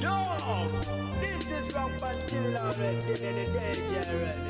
Yo, this is Rampant Killer DJ Remy.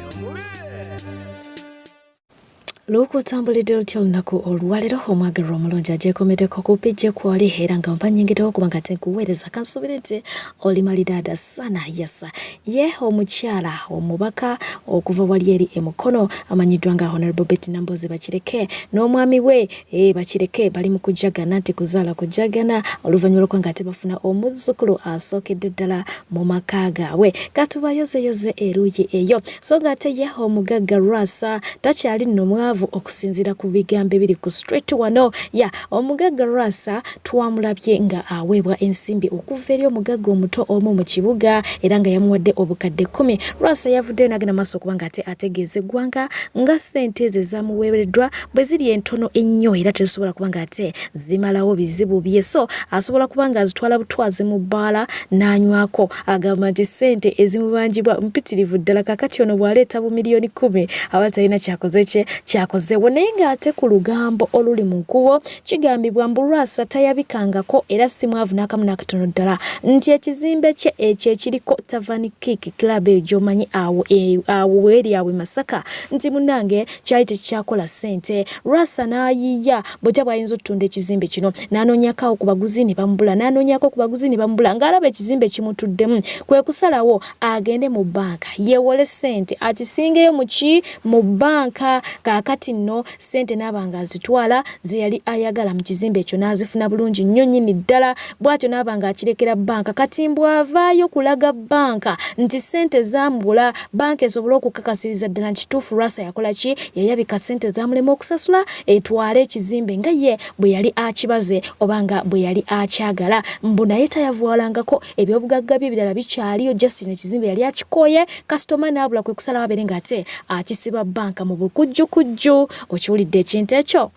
Lukutambulidde lutya olunaku olwaleero omwagalwa omulungi agyekomeddeko ku pijje kwoli era nga mpa nnyingiddewo okuba nga tenkuweereza kansuubire nti oli malidaada sana yasa ye omukyala omubaka okuva wali eri e Mukono amanyiddwa nga Honorable Betty Nambooze Bakireke n'omwami we e Bakireke bali mu kujagana nti kuzaala kujagana oluvannyuma lw'okuba nga ate bafuna omuzzukulu asookedde ddala mu maka gaabwe katubayozeyoze eruuyi eyo so nga ate ye omugagga Lwasa takyali nno mwavu okusinziira ku bigambo ebiri ku street wano ya omugagga Lwasa twamulabye nga aweebwa ensimbi okuva eri omugagga omuto omu mu kibuga era nga yamuwadde obukadde kkumi. Lwasa yavuddeyo n'agenda maaso okuba nga ate ategeeza eggwanga nga ssente ezo ezamuweereddwa bwe ziri entono ennyo era tezisobola kuba nga ate zimalawo bizibu bye so asobola kuba nga azitwala butwazi mu bbaala n'anywako. Agamba nti ssente ezimubanjibwa mpitirivu ddala kakati ono bw'aleeta bumiliyoni kkumi aba talina kyakoze kye kyakozeewo naye ng'ate ku lugambo oluli mu nkubo Kigambibwa mbu Lwasa tayabikangako era si mwavu n'akamu n'akatono ddala nti ekizimbe kye ekyo ekiriko Tavern Kick Club eyo gy'omanyi awo e, awo weeri awo e Masaka nti munnange kyali tekikyakola ssente. Lwasa n'ayiiya butya bw'ayinza okutunda ekizimbe kino n'anoonyako awo ku baguzi ne bamubula n'anoonyako ku baguzi ne bamubula ng'alaba ekizimbe kimutuddemu kwe kusalawo agende mu bbanka yeewole ssente akisingeyo mu ki mu bbanka kaakati nno ssente n'aba ng'azitwala ze yali ayagala mu kizimbe ekyo n'azifuna bulungi nnyo nnyini ddala bw'atyo n'aba ng'akirekera bbanka kati mbu avaayo kulaga bbanka nti ssente zaamubula bbanka esobole okukakasiriza ddala nti kituufu Lwasa yakola ki yayabika ssente zaamulema okusasula etwale ekizimbe nga ye bwe yali akibaze oba nga bwe yali akyagala mbu naye tayavuwalangako ebyobugagga bye ebirala bikyaliyo Justin ekizimbe yali akikooye kasitoma n'abula kwe kusalawo abeere ng'ate akisiba bbanka mu bukujjukujju okiwulidde ekintu ekyo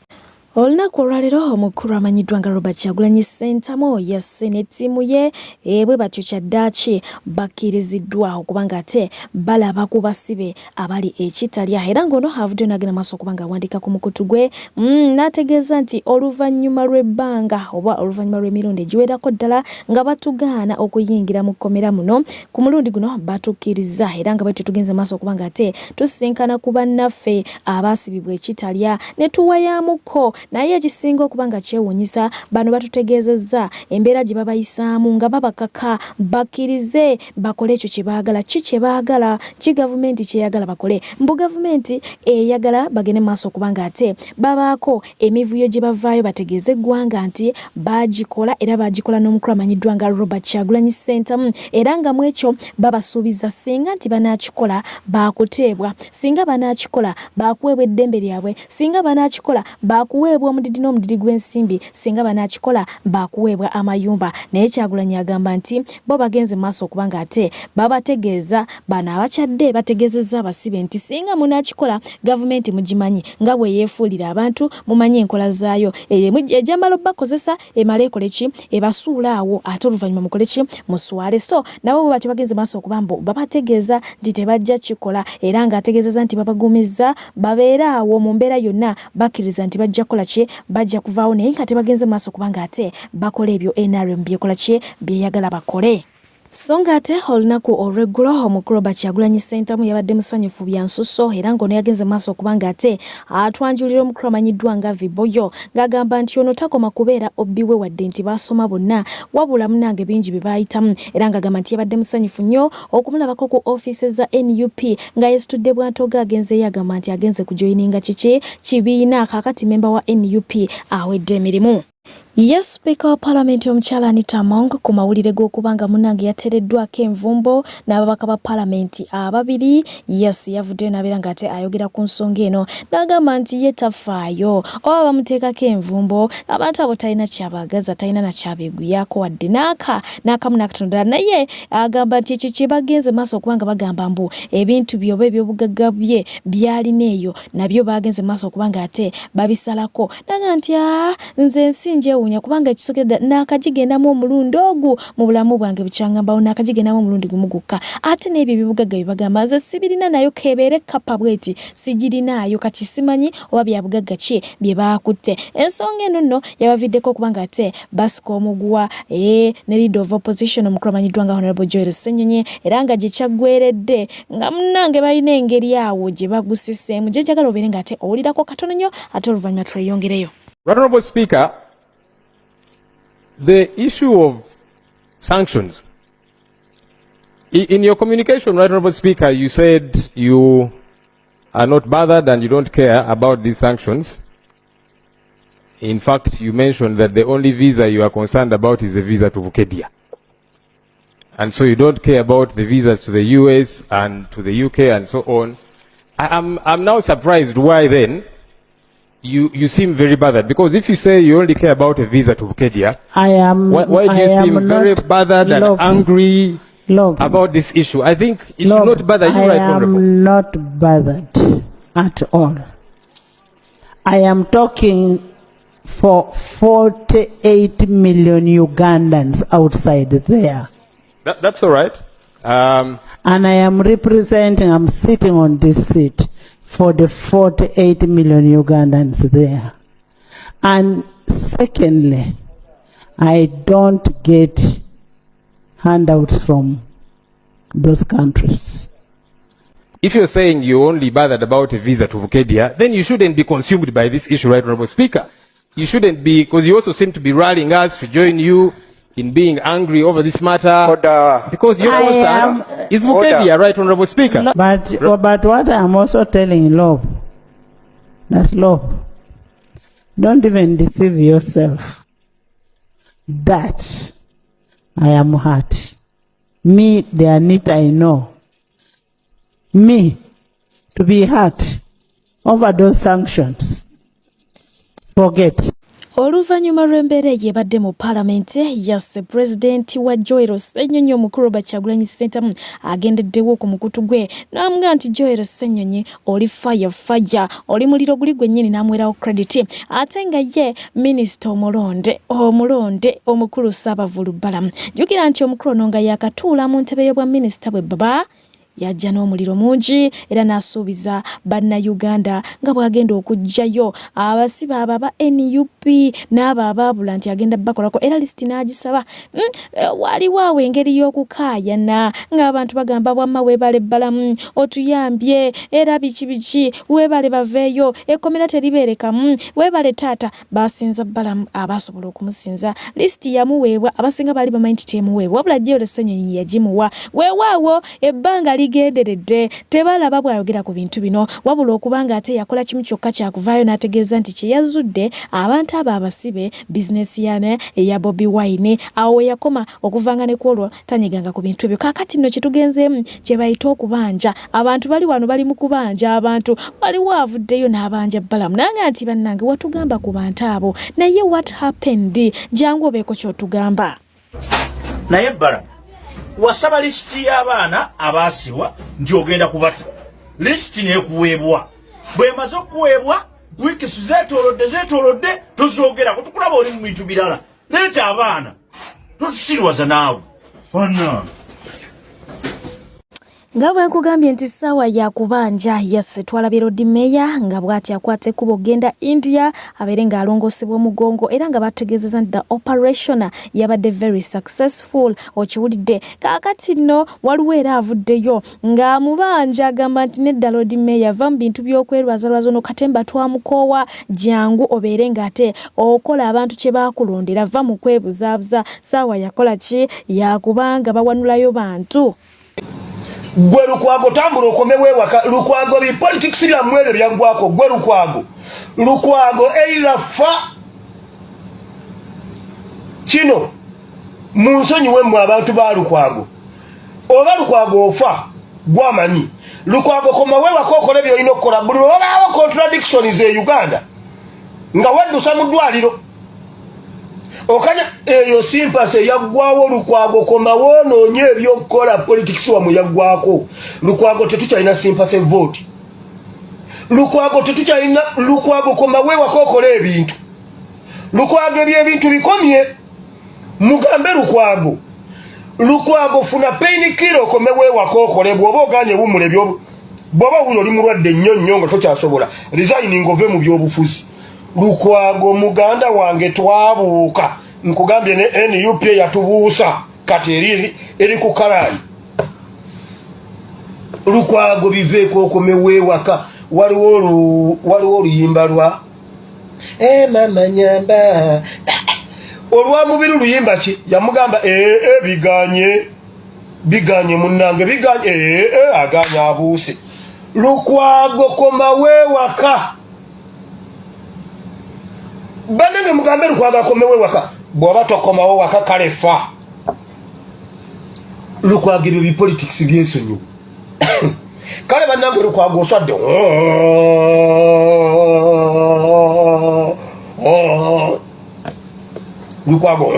Olunaku olwaleero omukulu amanyiddwa nga Robert Kyagulanyi Ssentamu yasse ne ttiimu ye eh, bwe batyo kyaddaaki bakkiriziddwa okuba ng'ate balaba ku basibe abali e Kitalya era ng'ono avuddeyo n'agenda maaso okuba ng'awandiika ku mukutu gwe n'ategeeza nti oluvannyuma lw'ebbanga oba oluvannyuma lw'emirundi egiwerako ddala nga batugaana okuyingira mu kkomera muno ku mulundi guno batukkirizza era nga bwetyo tugenze maaso okuba ng'ate tusisinkana ku bannaffe abaasibibwa e Kitalya ne tuwayaamuko naye ekisinga okuba nga kyewuunyisa bano batutegeezezza embeera gye babayisaamu nga babakaka bakkirize bakole ekyo kye baagala ki kye baagala ki gavumenti kyeyagala bakole mbu gavumenti eyagala bagende maaso okuba nga ate babaako emivuyo gye bavaayo bategeeze eggwanga nti baagikola era baagikola n'omukulu amanyiddwa nga Robert Kyagulanyi Ssentamu era nga mu ekyo babasuubiza singa nti banaakikola baakuteebwa singa banaakikola baakuweebwa eddembe lyabwe singa banaakikola baakuweebwa omudidi n'omudidi gw'ensimbi singa banaakikola baakuweebwa amayumba naye Kyagulanyi agamba nti bo bagenze maaso okuba nga ate babategeeza bano abakyadde bategeezezza abasibe nti singa munaakikola gavumenti mugimanyi nga bwe yeefuulira abantu mumanyi enkola zaayo ejamala obakozesa emale ekole ki ebasuula awo ate oluvannyuma mukole ki muswale so nabo bwe batyo bagenze maaso okuba mbu babategeeza nti tebajja kikola era ng'ategeezeza nti babagumizza babeere awo mu mbeera yonna bakkiriza nti bajja kukola ki bajja kuvaawo naye nga tebagenze maaso kubanga ate bakola ebyo NRM byekola ki byeyagala bakole. So ng'ate olunaku olw'eggulo omukulu Robert Kyagulanyi Ssentamu yabadde musanyufu bya nsusso era ng'ono yagenze maaso okuba ng'ate atwanjulira omukulu amanyiddwa nga Viboyo ng'agamba nti ono takoma kubeera obbi we wadde nti baasoma bonna wabula munange bingi bye baayitamu era ng'agamba nti yabadde musanyufu nnyo okumulabako ku ofiisi za nup nga yesitudde bwantoga agenzeeyo agamba nti agenze kujoyininga kiki kibiina kaakati memba wa nup awedde emirimu. Ye sipiika wa palamenti omukyala Anita Among ku mawulire g'okuba nga munnange yateereddwako envumbo n'ababaka ba palamenti ababiri yes yavuddeyo n'abeera ng'ate ayogera ku nsonga eno n'agamba nti ye tafaayo oba bamuteekako envumbo abantu abo talina kyabaagaza talina na kyabeeguyako wadde n'aka n'akamu n'akatono ddala naye agamba nti ekyo kye bagenze maaso okuba nga bagamba mbu ebintu bye oba ebyobugagga bye byalina eyo nabyo bagenze maaso okuba nga ate babisalako naga nti aa nze ensi njewunya. neewuunya kubanga ekisokera ddala naakagigendamu omulundi ogu mu bulamu bwange bukyangambawo naakagigendamu omulundi gumu gwokka ate n'ebyo ebyobugagga bye bagamba nze sibirina nayo keebeere kkapa bweti sigirinaayo kati simanyi oba bya bugagga ki bye baakutte. Ensonga eno nno yabaviddeko okuba nga ate basika omuguwa ee ne leader of opposition omukulu amanyiddwa nga Honorable Joel Ssenyonyi era nga gye kyaggweredde nga munnange balina engeri awo gye bagusiseemu gye njagala obeere nga ate owulirako katono nnyo ate oluvannyuma tweyongereyo. Honorable Speaker, the issue of sanctions. In your communication, Right Honorable Speaker, you said you are not bothered and you don't care about these sanctions. In fact, you mentioned that the only visa you are concerned about is the visa to Bukedia. And so you don't care about the visas to the US and to the UK and so on. I'm now surprised why then you seem very bothered. Because if you say you only care about a visa to Bukedia, I am. why do I you am seem very not bothered and love- angry love- about this issue? I think it should love, not bother you, I right, am Honorable? not bothered at all. I am talking for 48 million Ugandans outside there. That's all right. And I am representing, I'm sitting on this seat for the 48 million Ugandans there. And secondly, I don't get handouts from those countries. If you're saying you're only bothered about a visa to Bukedia, then you shouldn't be consumed by this issue, right, Honorable Speaker? You shouldn't be, because you also seem to be rallying us to join you in being angry over this matter. Order. Because your I concern is Bukedia, right, Honorable Speaker? But what I'm also telling Love, that Love, don't even deceive yourself that I am hurt. Me, the Anita I know, me, to be hurt over those sanctions, forget. Oluvannyuma lw'embeera eyo ebadde mu paalamenti yasse pulezidenti wa Joel Ssenyonyi omukulu Robert Kyagulanyi Ssentamu agendeddewo ku mukutu gwe n'amugamba nti Joel Ssenyonyi oli fire fire oli muliro guli gwennyini n'amuwerawo credit ate nga ye minisita omulonde omulonde omukulu Ssaabavulu Balaam. Jjukira nti omukulu ono nga yakatuula mu ntebe y'obwa minisita bwe baba yajja n'omuliro mungi era n'asuubiza bannayuganda nga bw'agenda okuggyayo abasibe abo aba NUP n'abo abaabula nti agenda bakolako era lisiti n'agisaba. Waliwo awo engeri y'okukaayana ng'abantu bagamba bwamma weebale Balamu otuyambye era biki biki weebale baveeyo ekkomera teribeerekamu weebale taata baasinza Balamu abaasobola okumusinza lisiti yamuweebwa abasinga baali bamanyi nti temuweebwa wabula Joel Ssenyonyi yagimuwa weewaawo ebbanga ligenderedde tebalaba bw'ayogera ku bintu bino wabula okubanga ate yakola kimu kyokka kyakuvaayo n'ategeeza nti kye yazudde abantu abo abasibe bizinesi yane eya Bobi Wine awo we yakoma okuvanga ne kwolwo tanyiganga ku bintu ebyo. Kaakati nno kye tugenzeemu kye bayita okubanja abantu bali wano bali mu kubanja abantu waliwo avuddeyo n'abanja Balamu nange nti bannange watugamba ku bantu abo naye what happened jangu obeeko ky'otugamba. Naye Balamu wasaba lisiti y'abaana abaasibwa nti ogenda kubata lisiti n'ekuweebwa bw'emaze okuweebwa wiikisi zeetoolodde zeetoolodde tozoogerako tukulaba oli mu bintu birala leeta abaana totusirwaza naawe bannange. Nga bwe nkugambye nti ssaawa ya kubanja yase twalabye Lord Mayor nga bw'ati akwata ekkubo okugenda India abeere ng'alongoosebwa omugongo era nga bategeezezza nti the operation yabadde very successful okiwulidde. Kaakati nno waliwo era avuddeyo ng'amubanja agamba nti nedda Lord Mayor va mu bintu by'okwerwazalwaza ono katemba twamukoowa jangu obeere ng'ate okola abantu kye baakulondera va mu kwebuzaabuza ssaawa yakola ki yakubanga bawanulayo bantu. Gwe Lukwago tambula okomewo ewaka. Lukwago bi politics byammwe ebyo byaggwako. Gwe Lukwago, Lukwago either fa kino munsonyiwe mmwe abantu ba Lukwago oba Lukwago ofa gwamanyi. Lukwago komawo ewaka okole byolina okukola. Buli lwewabaawo contradictions e Uganda nga waddusa mu ddwaliro okanya eyo sympathy eyaggwawo. Lukwago komawo onoonye ebyokukola. Politics wamwe yaggwako. Lukwago tetukyalina sympathy vote. Lukwago tetukyalina. Lukwago komawo ewaka okola ebintu. Lukwago ebyo ebintu bikomye. Mugambe Lukwago, Lukwago funa pain killer okomewo ewaka okole. Bw'oba oganye wumula ebyo, bw'oba owulira oli mulwadde nnyo nnyo nga tokyasobola, resign ng'ove mu byobufuzi. Lukwago muganda wange, twabuuka, nkugambye ne NUP yatubuusa, kati eri eri ku kalaayi. Lukwago biveeko okomewo ewaka. Waliwo oluyimba lwa mama nyamba olwa Mubiru, luyimba ki? Yamugamba biganye biganye munnange biganye, aganye abuuse. Lukwago komawo ewaka. Bannange mugambe Lukwago akomewo ewaka. Bw'oba tokomawo waka, kale fa. Lukwago ebyo bipolitics byesonyiwe. Kale bannange, Lukwago oswadde. Lukwago,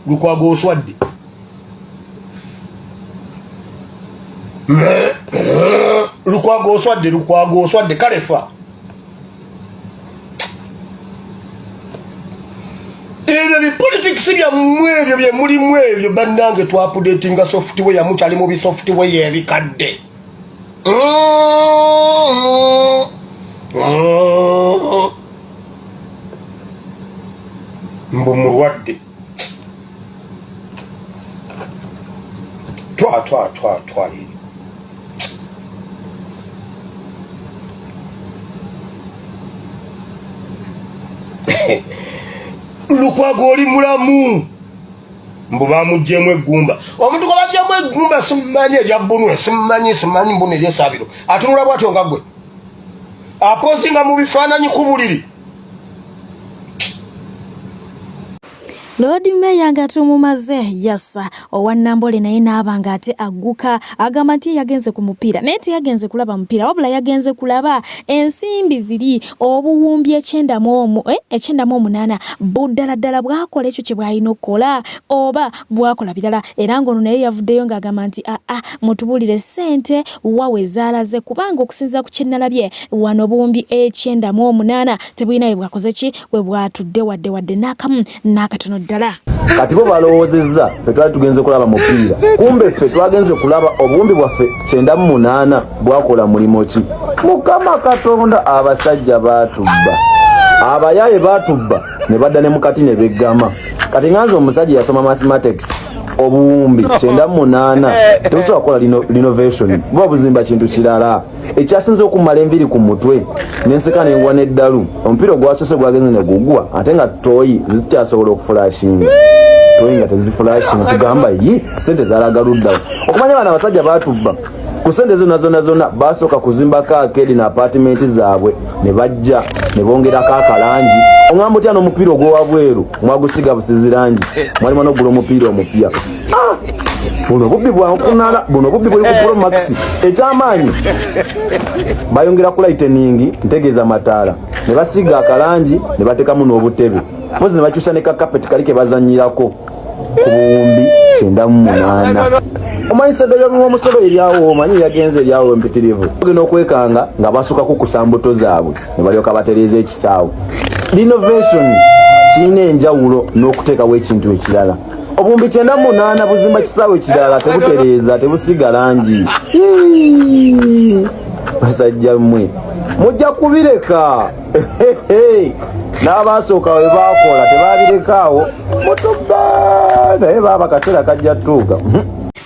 Lukwago oswadde. Lukwago oswadde, Lukwago oswadde, kale fa. Ebyo bipolitics byammwe, ebyo bye mulimu ebyo, bannange, twaupdatinga software, mukyali mu bisoftware ebikadde. Mbu mulwadde. Twa twa twa twali Lukwago oli mulamu. Mbu bamugyemu eggumba. Omuntu gwe bagyemu eggumba, simumanyi erya bbunwe, simumanyi, simanyi mbuno eryesabiro, atunula bwatyo nga gwe apozinga mu bifaananyi ku buliri. Lord Mayor nga tumumaze yasa owa Nambole, naye n'aba nga ate agguka, agamba nti yagenze ku mupiira, naye teyagenze kulaba mupiira, wabula yagenze kulaba ensimbi ziri obuwumbi 98 buddala ddala bwakola ekyo kye bwalina okukola oba bwakola birala. Era ng'ono naye yavuddeyo ng'agamba nti aa, mutubuulire ssente wawe zaalaze, kubanga okusinziira ku kye nalabye wano obuwumbi 98 tebulina bwe bwakoze ki bwe bwatudde wadde wadde n'akamu n'akatono ddala. Kati bo balowoozezza ffe twali tugenze kulaba mupiira, kumbe ffe twagenze kulaba obuwumbi bwaffe 98 bwakola mulimu ki. Mukama Katonda, abasajja baatubba, abayaaye baatubba ne badda ne mukati ne beggama. Kati nganze omusajja yasoma mathematics, obuwumbi 98 tebusobola kukola renovation, buba buzimba kintu kirala. Ekyasinze okumala enviri ku mutwe nenseka nengwa neddalu, omupiira ogwasoose gwagenze ne gugwa, ate nga toyi zikyasobola okufulashinga, toyi nga tezifulashinga. Tugamba yi sente zalaga luddawo. Okumanya bano abasajja batubba ku sente zonna zonna zonna, basooka kuzimbako akeedi na apatimenti zaabwe, ne bajja ne bongerako akalangi. Oŋamba otya n'omupiira ogw'owabweru mwagusiga busizi langi, mwalimu n'okugula omupiira omupya? Ah! Buno bubbi bwakunala, buno bubbi buli ku Promax. Ekyamaanyi bayongera ku lightening, ntegeeza mataala, ne basiiga akalangi ne bateekamu n'obutebe, mpozi ne bakyusa ne kakapeti kali ke bazannyirako ku buwumbi 98. Omanyi sente y'omusolo eryawo, omanyi yagenze eryawo empitirivu. Ogenda okwekanga nga basooka kukusa mbuto zaabwe ne balyoka batereeza ekisaawe. Renovation kirina enjawulo n'okuteekawo ekintu ekirala. Obuwumbi 98 buzimba kisaawe kirala, tebutereeza, tebusiiga langi. Hii! Basajja mmwe mujja kubireka. N'abaasooka bwe baakola tebabirekaawo, mutubba naye baaba kaseera kajja tuuka.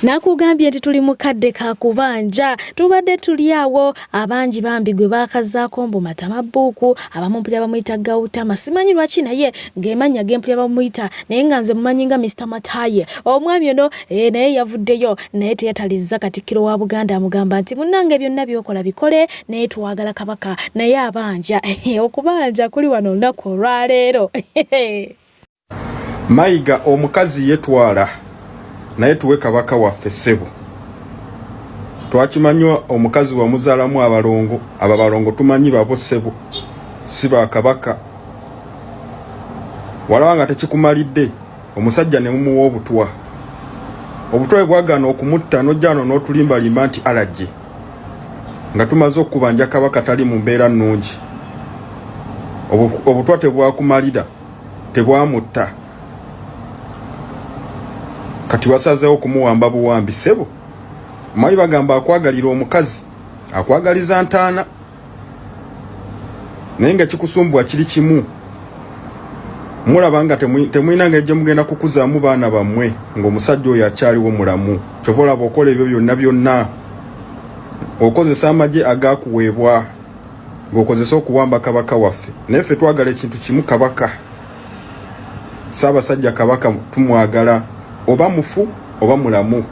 Nakugambye nti tuli mu kadde ka kubanja, tubadde tuli awo abangi bambi gwe baakazaako mbu Matama Bbuuku, abamu mpulira bamuyita Gautama, simanyi lwaki, naye ng'emannya gempulira bamuyita, naye nga nze mumanyi nga Mr Mataye. Omwami ono naye yavuddeyo, naye teyatalizza Katikkiro wa Buganda, amugamba nti munnange byonna by'okola bikole, naye twagala Kabaka naye abanja. Okubanja kuli wano olunaku olwaleero. Mayiga omukazi yetwala, naye tuwe Kabaka waffe ssebo. Twakimanywa omukazi wamuzaalamu abalongo, abo abalongo tumanyi babo ssebo, si ba Kabaka. Walaba nga tekikumalidde, omusajja ne mumuwa obutwa, obutwa bwe bwagaana okumutta, n'ojja wano n'otulimbalimba nti alagye nga tumaze okukubanja Kabaka tali mu mbeera nnungi. Obutwa tebwakumalira, tebwamutta, kati wasazeewo kumuwamba buwambi. Ssebo, omanyi bagamba akwagalira omukazi akwagaliza ntaana, naye nga kikusumbwa kiri kimu. Mulaba nga temulina ngeri gye mugenda kukuzaamu baana bammwe ng'omusajja oyo akyaliwo mulamu. Kyova olaba okola ebyo byonna byonna, okozesa amagye agakuweebwa ng'okozesa okuwamba kabaka waffe. Naye ffe twagala ekintu kimu, kabaka Ssaabasajja Kabaka tumwagala, oba mufu oba mulamu,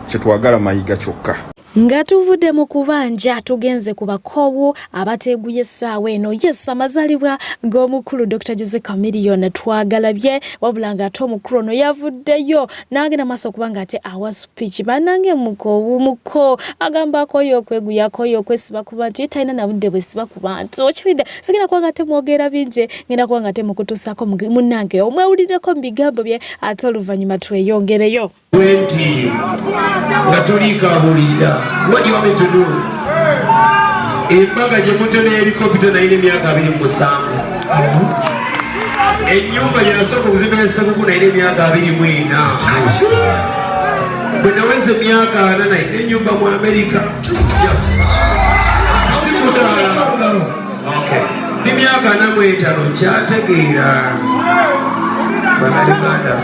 kyetwagala Mayiga kyokka. Nga tuvudde mu kubanja tugenze ku bakoowu abateeguye essaawa eno. Yes, amazaalibwa g'omukulu Dr. Jose Chameleone twagalabye, wabula ng'ate omukulu ono yavuddeyo n'agenda maaso okuba ng'ate awa speech. Bannange, mukoowu muko agamba akooye okweguya, akooye okwesiba ku bantu, ye talina na budde bwesiba ku bantu. Okiwulidde? Sigenda kuba ng'ate mwogera bingi, ngenda kuba ng'ate mukutuusaako munnange omwewulireko mu bigambo bye, ate oluvannyuma tweyongereyo. 20 nga toliikabuulirira. What do you want me to do? Embaga gye mutera helikopita nalina emyaka 27. Ennyumba gye nasooka okuzimba esekuku nalina emyaka 24. Bwe naweza emyaka 40 nalina ennyumba mu Amerika. Sikutaala. Okay. Ni myaka 45 nkyategeera Bannayuganda.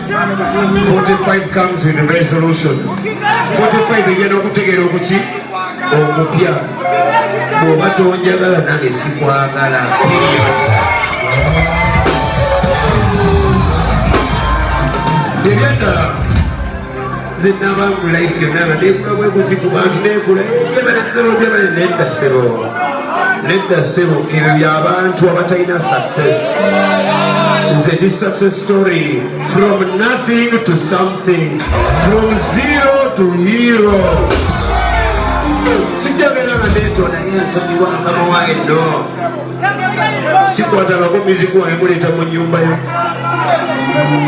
45 comes with resolutions. 45 egenda okutegeera okuki okupya. Bw'oba tonjagala nange sikwagala. Period. Ebyaddala nze naba mu life yonna nga nekula bweguzi ku bantu, nekula ebalesebo byebale. Nedda ssebo, nedda ssebo, ebyo byabantu abatalina success. Nze ndi success story, from nothing to something, from zero to hero. Sijja beera nga neetonda ensonyiwa mukama wange. No, sikwatangako music wange muleeta mu nyumba yo.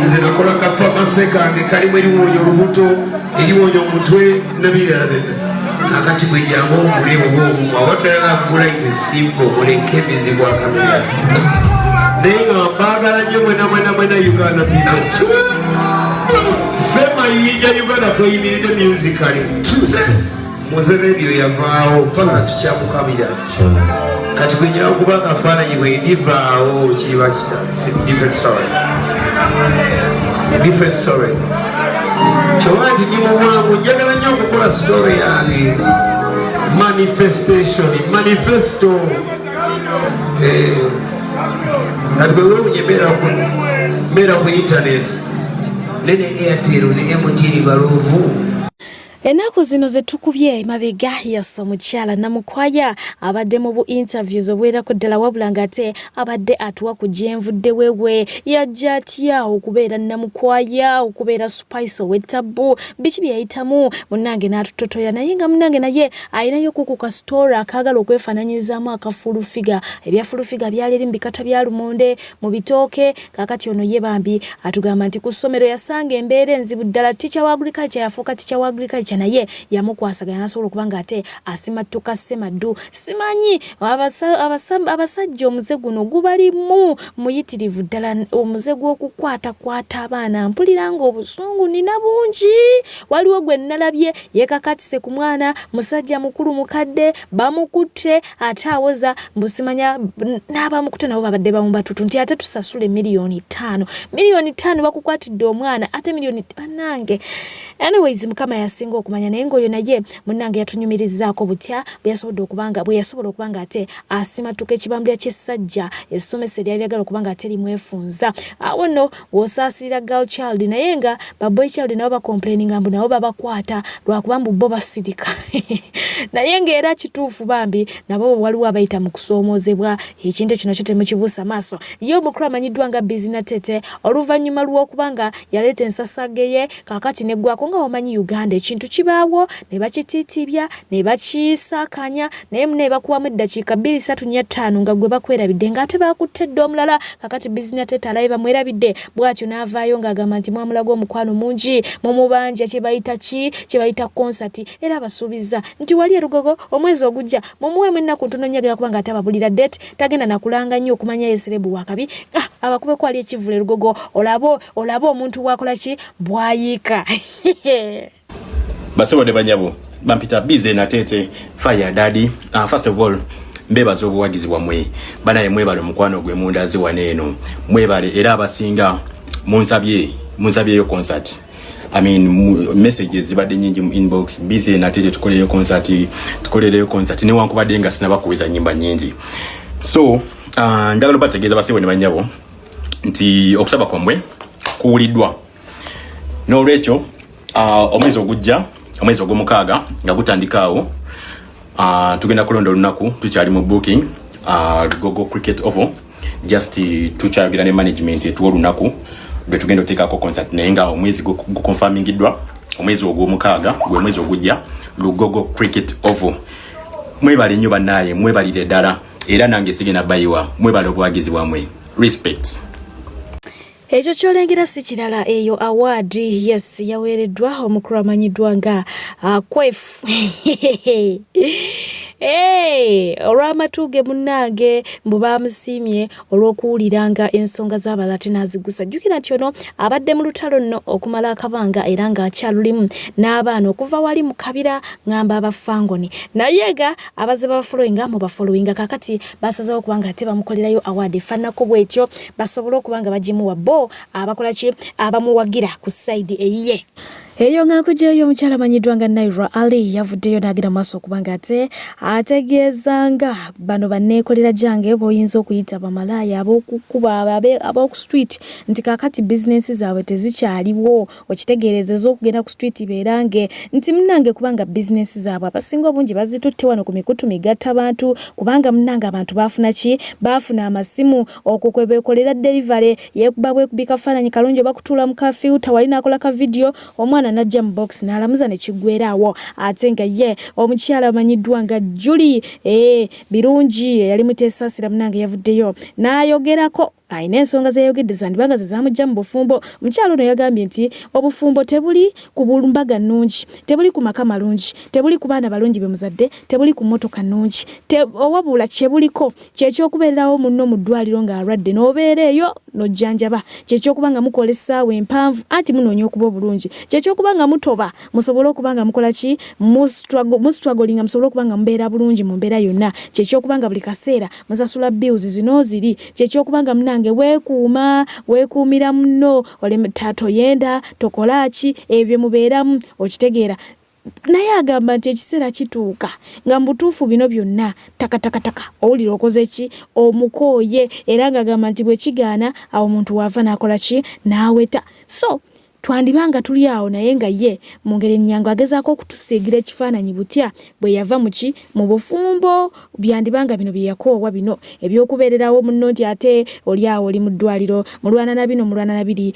Nze nakola kafamase kange kalimu eriwonya olubuto, eriwonya omutwe nabirala byonna. Kakati bwejangu ogule oba olumu oba toyagala kugula, it simple, muleke emizigo akamenya. Naye nga mbaagala nnyo mwena mwena mwena Uganda people. Ffe mayinja Uganda kweyimiridde musically. Muze Radio yavaawo paka tukyamukabira. Kati gwenyina okuba akafaananyi bwe ndivaawo kiriba kita different story, different story. Kyoba nti ndi mubwangu, njagala nnyo okukola story yange, manifestation, manifesto. Kati bwe wewunye mbeera ku internet nene Airtel ne MTN baluvu. Ennaku zino ze tukubye emabega, yasa omukyala Namukwaya abadde mu bu interviews obuwerako ddala, wabula ng'ate abadde atuwa ku gyenvudde wewe, yajja atya okubeera Namukwaya, okubeera Spice ow'ettabbu, biki bye yayitamu munnange n'atutotoya. Naye nga munnange naye alinayo kuku ka story akaagala okwefaananyirizaamu aka Full Figure. Ebya Full Figure byali eri mu bikata bya lumonde mu bitooke. Kaakati ono ye bambi atugamba nti ku ssomero yasanga embeera enzibu ddala. Teacher wa agriculture yafuuka teacher wa agriculture, naye yamukwasaganya n'asobola okuba ng'ate asimattuka ssemaddu. Simanyi abasajja omuze guno gubalimu muyitirivu ddala, omuze gw'okukwatakwata abaana. Mpulira ng'obusungu nina bungi. Waliwo gwe nnalabye yeekakatise ku mwana, musajja mukulu mukadde, bamukutte ate awoza mbu simanya n'abamukutte nabo babadde bamubatutu nti ate tusasule 5 miliyoni. 5 miliyoni bakukwatidde omwana, ate miliyoni, bannange. Anyways, Mukama yasinga okumanya. Naye ng'oyo naye munnange yatunyumirizaako butya bwe yasobodde okubanga bwe yasobola okuba nga ate asimatuka ekibambulya ky'essajja essomesa eryali lyagala okuba nga ate limwefunza. Awo nno w'osaasirira girl child, naye nga ba boy child nabo bacomplaininga mbu nabo babakwata lwakuba mbu bo basirika. Naye ng'era kituufu, bambi nabo waliwo abayita mu kusoomoozebwa. Ekintu ekyo nakyo temukibuusa maaso. Ye omukulu amanyiddwa nga Bizina Tete, oluvannyuma lw'okuba nga yaleeta ensasage ye, kaakati neggwako nga wamanyi Uganda ekintu. kibaawo ne bakitiitibya ne bakisaakanya naye mune bakuwamu eddakiika bbiri ssatu nnya ttaano nga gwe bakwerabidde ng'ate bakutte dda omulala kakati bizina teta alabe bamwerabidde bw'atyo n'avaayo ng'agamba nti mwamulaga omukwano mungi mumubanja kye bayita ki kye bayita konsati era abasuubizza nti wali erugogo omwezi ogujja mumuweemu ennaku ntono nnyo agenda kuba ng'ate ababulira date tagenda nakulanga nnyo okumanya ye serebu wakabi ah, abakubeko ali ekivvulu erugogo olabe olabe omuntu bwakola ki bwayiika Basebo ne banyabo bampita busy natete fire daddy. First of all mbebaza obuwagizi bwamwe banaye, mwebale omukwano gwe mundaze wano eno, mwebale era abasinga munsabye munsabyeyo concert. I mean, messages zibadde nyingi mu inbox, busy natete tukolereyo concert, tukolereyo concert, newankubadde nga sinabakuweza nyimba nyingi. So njagala obategeeza basebo ne banyabo nti okusaba kwammwe kuwuliddwa. N'olwekyo omwezi ogujja, omwezi ogwomukaaga nga gutandika awo, tugenda kulonda olunaku, tukyali mu booking Lugogo Cricket Oval. Just tukyayogera ne management etuwa olunaku lwe tugenda oteekako concert, naye nga omwezi guconfirmingiddwa, omwezi ogwomukaaga gwe mwezi ogujja, Lugogo Cricket Oval. Mwebale nnyo bannaaye, mwebalire ddala, era nange sigenda bayiwa. Mwebale obuwagizi bwammwe, respect. Ekyo kyolengera si kirala, eyo award yes yaweereddwa omukulu amanyiddwa nga Kwefu. Hey, olw'amatu ge munnange mbu baamusiimye olw'okuwuliranga ensonga z'abalala tenazigusa. Jjukira nti ono abadde mu lutalo nno okumala akabanga era ng'akyalulimu n'abaana okuva wali mu kabira ngamba abafangoni, naye nga abazze babafollowinga mu bafollowinga. Kakati basazeewo okuba nga ate bamukolerayo award efaananako bwetyo basobole okuba nga bagimuwa bo abakola ki abamuwagira ku side eyiye. Eyo nga nkugyeyo, omukyala amanyiddwa nga Naira Ali yavuddeyo n'agenda mu maaso okuba nga ate ategeeza nga bano banneekolera gyange b'oyinza okuyita bamalaaya ab'okukuba ab'oku street nti kaakati bizinensi zaabwe tezikyaliwo, okitegeereza ez'okugenda ku street beerange nti munnange kubanga bizinensi zaabwe abasinga obungi bazitutte wano ku mikutu migatta bantu, kubanga munnange abantu baafuna ki, baafuna amasimu okwo kwe beekolera delivery, yeekuba bwekubi kafaananyi kalungi oba kutuula mu ka filter wali n'akola ka video, omwana n'ajja mu box n'alamuza ne kiggweeraawo. Ate nga ye omukyala amanyiddwa nga Julie Birungi eyali Muteesaasira munnange yavuddeyo n'ayogerako, alina ensonga ze yayogedde zandiba nga ze zaamujja mu bufumbo. Omukyala ono yagambye nti obufumbo tebuli ku mbaga nnungi, tebuli ku maka malungi, tebuli ku baana balungi be muzadde, tebuli ku mmotoka nnungi, wabula kye buliko kyekyokubeererawo munno mu ddwaliro ng'alwadde n'obeera eyo n'ojjanjaba, kyekyokuba nga mukola essaawa empanvu anti munoonya okuba obulungi, kyekyokuba nga mutoba musobole okuba nga mukola ki, mustrugglinga musobole okuba nga mubeera bulungi mu mbeera yonna, kyekyokuba nga buli kaseera musasula bills zino ziri, kyekyokuba nga munange weekuuma, weekuumira munno toyenda tokola ki ebyo mubeeramu, okitegeera. Naye agamba nti ekiseera kituuka nga mu butuufu bino byonna takatakataka owulira okoze ki, omukooye, era ng'agamba nti bwe kigaana awo omuntu waava n'akola ki, n'aweta. So twandiba nga tuli awo, naye nga ye mu ngeri ennyangu agezaako okutusiigira ekifaananyi butya bwe yava mu ki, mu bufumbo. Byandiba nga bino bye yakoowa, bino ebyokubeererawo munno nti ate oli awo oli mu ddwaliro mulwana na bino mulwana na biri,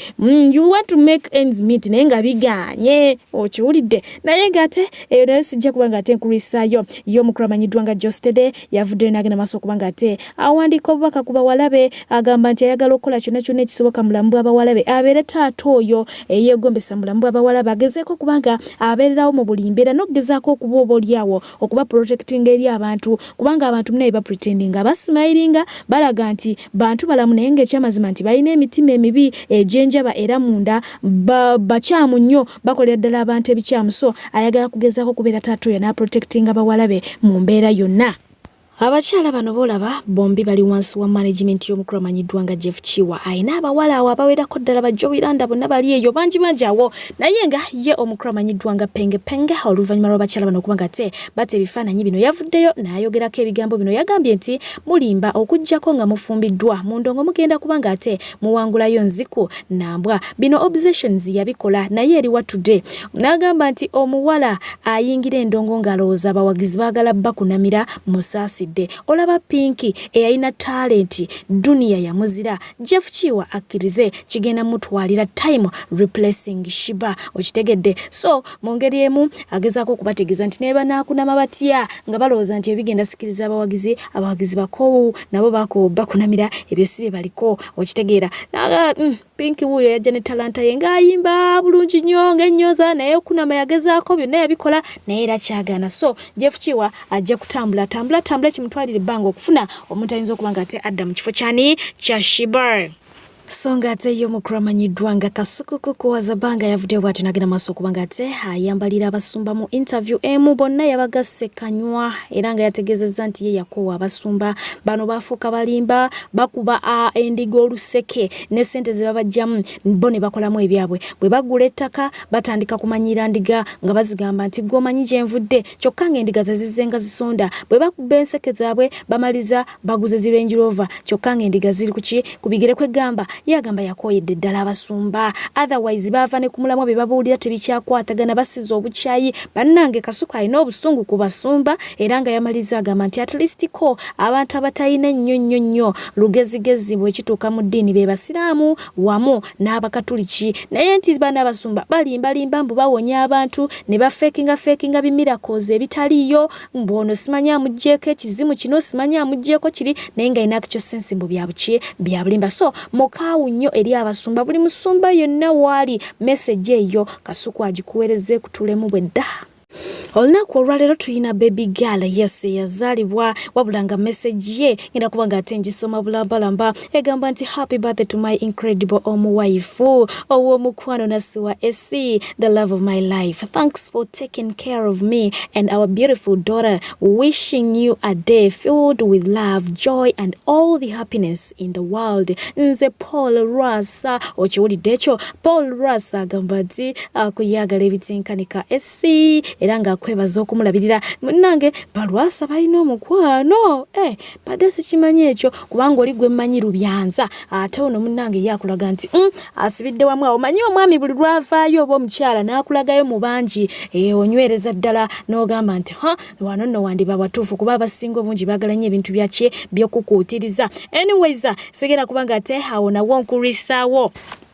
you want to make ends meet naye nga bigaanye, okiwulidde. Naye ng'ate eyo nayo sijja kuba nga ate nkulwisaayo. Ye omukulu amanyiddwa nga Jostede yavuddeyo n'agenda maaso okuba nga ate awandiika obubaka ku bawala be, agamba nti ayagala okukola kyonna kyonna ekisoboka mu bulamu bw'abawala be, abeere taata oyo eyeegombesa mu bulamu bw'abawala be, agezeeko kubanga abeererawo mu buli mbeera n'okugezaako okuba oba oli awo okuba protectinga eri abantu, kubanga abantu munaye bapretendinga, basmilinga, balaga nti bantu balamu, naye ng'ekyamazima nti balina emitima emibi egy'enjaba era munda bakyamu nnyo, bakolera ddala abantu ebikyamu. So ayagala kugezaako kubeera taata oyo n'aprotectinga bawala be mu mbeera yonna. Abakyala bano boolaba bombi bali wansi wa management y'omukulu amanyiddwa nga Jeff Kiwa, ayina abawala awo abawerako ddala ba Jowy Landa bonna bali eyo bangi bangi awo. Naye nga ye omukulu amanyiddwa nga Penge Penge, oluvannyuma lw'abakyala bano okuba nga ate bata ebifaananyi bino, yavuddeyo n'ayogerako ebigambo bino. Yagambye nti mulimba, okuggyako nga mufumbiddwa mu ndongo mugenda kuba nga ate muwangulayo nziku nambwa. Bino obsessions yabikola naye eriwa today? N'agamba nti omuwala ayingira endongo ng'alowooza abawagizi baagala bakunamira musaasire. Nsaasidde olaba Pinky eyalina talenti Dunia yamuzira Jeff Kiwa akkirize kigenda mutwalira time replacing Shiba okitegedde so mu ngeri emu agezaako okubategeeza nti naye banaakunama batya nga balowooza nti ebigenda sikiriza abawagizi abawagizi bakoowu nabo bako bakunamira ebyo si bye baliko okitegeera Pinky wuuyo yajja ne talanta ye ng'ayimba bulungi nnyo ng'ennyonza naye okunama yagezaako byonna yabikola naye era kyagaana so Jeff Kiwa ajja kutambula tambula tambula kimutwalira ebbanga okufuna omuntu ayinza okuba nga ate adda mu kifo kyani kya Shiba so nga ate ye omukulu amanyiddwa nga Kasukuku Kuwazabanga yavuddeyo bw'atyo n'agenda maaso okuba nga ate ayambalira abasumba mu interview emu bonna yabagasse kanywa era nga yategeezezza nti ye yakoowa abasumba bano baafuuka balimba bakuba endiga oluseke ne ssente ze babajjamu bo ne bakolamu ebyabwe bwe bagula ettaka batandika kumanyiira ndiga nga bazigamba nti gwe omanyi gye nvudde kyokka ng'endiga ze zizze nga zisonda bwe bakuba enseke zaabwe bamaliza baguze zi Range Rover kyokka ng'endiga ziri kuki ku bigere kwegamba ye agamba yakooyedde ddala abasumba otherwise baava ne ku mulamwa bye babuulira tebikyakwatagana basiza obukyayi bannange Kasuku alina obusungu ku basumba era nga yamalizza agamba nti at least ko abantu abatalina nnyo nnyo nnyo lugezigezi bwe kituuka mu ddiini be basiraamu wamu n'abakatuliki naye nti bano abasumba balimbalimba mbu bawonya abantu ne bafeekinga feekinga bimiracles ebitaliiyo mbu ono simanyi amuggyeko ekizimu kino simanyi amuggyeko kiri naye nga ina akyo sense mbu bya buki bya bulimba so mukaawu nnyo eri abasumba buli musumba yonna waali message eyo Kasuku agikuweereza ekutulemu bwedda. Olunaku olwaleero tulina baby girl yes yazaalibwa wabula nga message ye ngenda kuba nga ate ngisoma bulambalamba egamba nti happy birthday to my incredible omuwaifu ow'omukwano nasiwa AC the love of my life thanks for taking care of me and our beautiful daughter wishing you a day filled with love joy and all the happiness in the world nze Paul Lwasa okiwulidde ekyo Paul Lwasa agamba nti akuyagala ebitenkanika SC era ng'akwebaza okumulabirira munnange balwasa balina omukwano eh, badde sikimanyi ekyo kubanga oli gwe mmanyi lubyanza ate ono munnange ye akulaga nti asibidde wamu awo manyi omwami buli lwavaayo oba omukyala n'akulagayo mu bangi eh, onywereza ddala n'ogamba nti ha wano nno wandiba watuufu kuba abasinga obungi baagala nnyo ebintu byaki by'okukuutiriza anyways sigenda kubanga ate awo nawo nkulwisaawo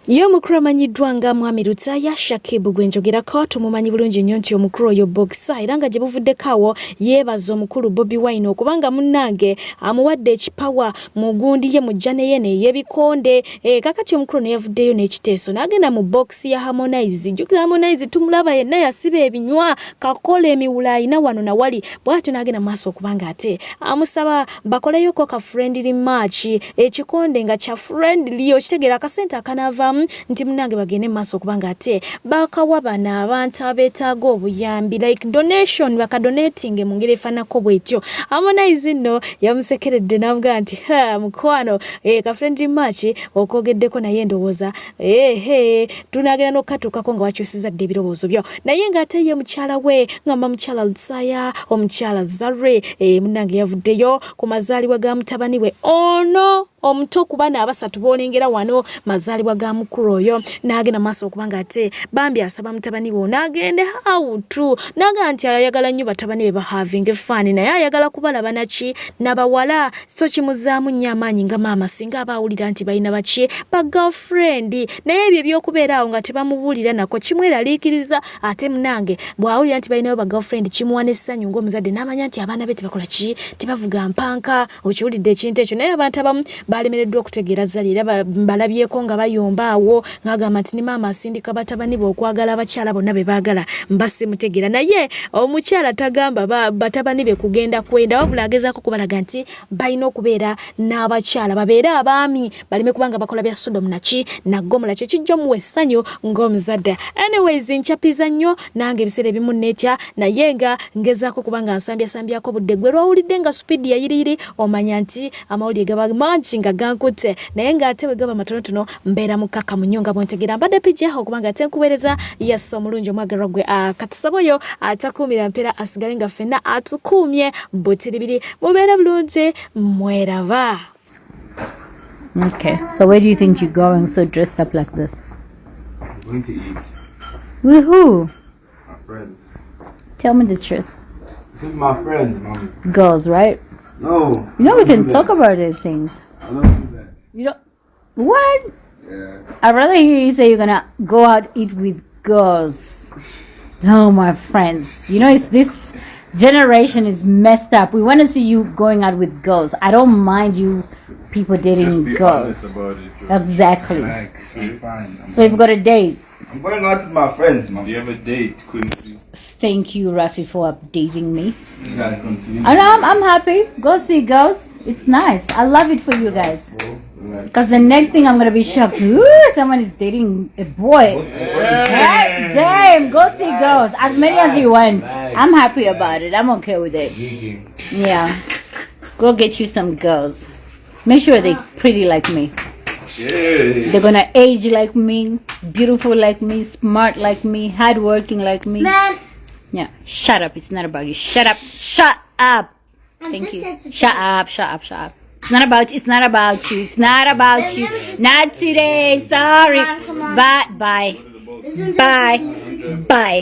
Ye omukulu amanyiddwa nga Mwami Lutaaya Shakib gwe njogerako tumumanyi bulungi nnyo nti omukulu oyo boxer era nga gye buvuddeko awo yeebaza omukulu Bobi Wine okuba nga munnange amuwadde ekipawa mu gundi ye mu jjane ye n'eyebikonde. E, kakati omukulu ne yavuddeyo n'ekiteeso n'agenda mu box ya Harmonize. Jjukira Harmonize tumulaba yenna yasiba ebinywa kakola emiwula alina wano na wali bw'atyo n'agenda mu maaso okuba nga ate amusaba bakoleyoko ka friendly match ekikonde nga kya friendly okitegeera akasente akanavaamu nti munange bagende maaso okuba nga ate bakawa bano abantu abeetaaga obuyambi like donation bakadonating mu ngeri efaanako bwetyo Harmonize nno yamusekeredde n'amugaa nti ha mukwano eh, ka friendly match okwogeddeko naye ndowooza ehe tunagenda n'okukatuukako nga wakyusiza dda ebirowoozo byo naye ng'ate ye mukyala we ngamba mukyala Lusaya omukyala Zari eh, munnange yavuddeyo ku mazaalibwa ga mutabani we ono omuto ku bana abasatu b'olengera wano mazaalibwa ga mukulu oyo n'agenda maaso okuba nga ate bambi asaba mutabani we ono agende awutu n'agamba nti ayagala nnyo batabani be bahavinge faani naye ayagala kubalaba naki nabawala so kimuzaamu nnyo amaanyi nga maama singa aba awulira nti balina baki ba girlfriend naye ebyo ebyokubeera awo nga tebamubuulira nako kimweraliikiriza ate munange bw'awulira nti balinayo ba girlfriend kimuwa n'essanyu ng'omuzadde n'amanya nti abaana be tebakola ki tebavuga mpanka okiwulidde ekintu ekyo naye abantu abamu balemereddwa okutegeera zali era balabyeko nga bayomba awo ng'agamba nti ne maama asindika batabani be okwagala abakyala bonna be baagala mba simutegeera naye omukyala tagamba batabani be kugenda kwenda wabula agezaako kubalaga nti balina okubeera n'abakyala babeere abaami baleme kubanga bakola bya Sodom naki na Gomora kye kijja omuwa essanyu ng'omuzadde anyways nchapiza nnyo nange ebiseera ebimu neetya naye nga ngezaako kubanga nsambyasambyako budde gwe lwawulidde nga supiidi yayiriyiri omanya nti amawulire gaba mangi nga gankutte naye ng'ate bwe gaba matonotono mbeera mukkakkamu nnyo nga bwontegeera mbadde pija okuba nga ate nkuweereza yassa omulungi omwagalwa gwe katusaba oyo atakuumira mpeera asigale nga ffenna atukuumye butiribiri mubeere bulungi mweraba. Okay, so where do you think you're going so dressed up like this? I'm going to eat. With who? My friends. Tell me the truth. This is my friends, mommy. Girls, right? No. You know we can talk about these things. I don't do that. You don't. What? Yeah. I'd rather hear you say you're gonna go out eat with girls. Oh, my friends. You know, it's this generation is messed up. We want to see you going out with girls. I don't mind you people dating Just be girls. honest about it, George. Exactly. Relax. I'm fine. I'm So you've got a date. I'm going out with my friends, man. Do you have a date, Quincy? Thank you, Rafi, for updating me. This guy's confused. And I'm happy. Go see girls. It's nice. I love it for you guys. Because the next thing I'm going to be shocked. Ooh, someone is dating a boy. Hey, damn, go see girls. As many as you want. I'm happy about it. I'm okay with it. Yeah. Go get you some girls. Make sure they're pretty like me. Yeah. They're gonna age like me, beautiful like me, smart like me, hardworking like me. Man. Yeah. Shut up. It's not about you. Shut up. Shut up. I'm Thank just you. here to Shut up. Shut up. Shut up. It's not about you. It's not about you. It's not about Then you. let me just- Not today. Sorry. Come on, come on. Bye. Bye. Listen to Bye. me, listen to me. Bye.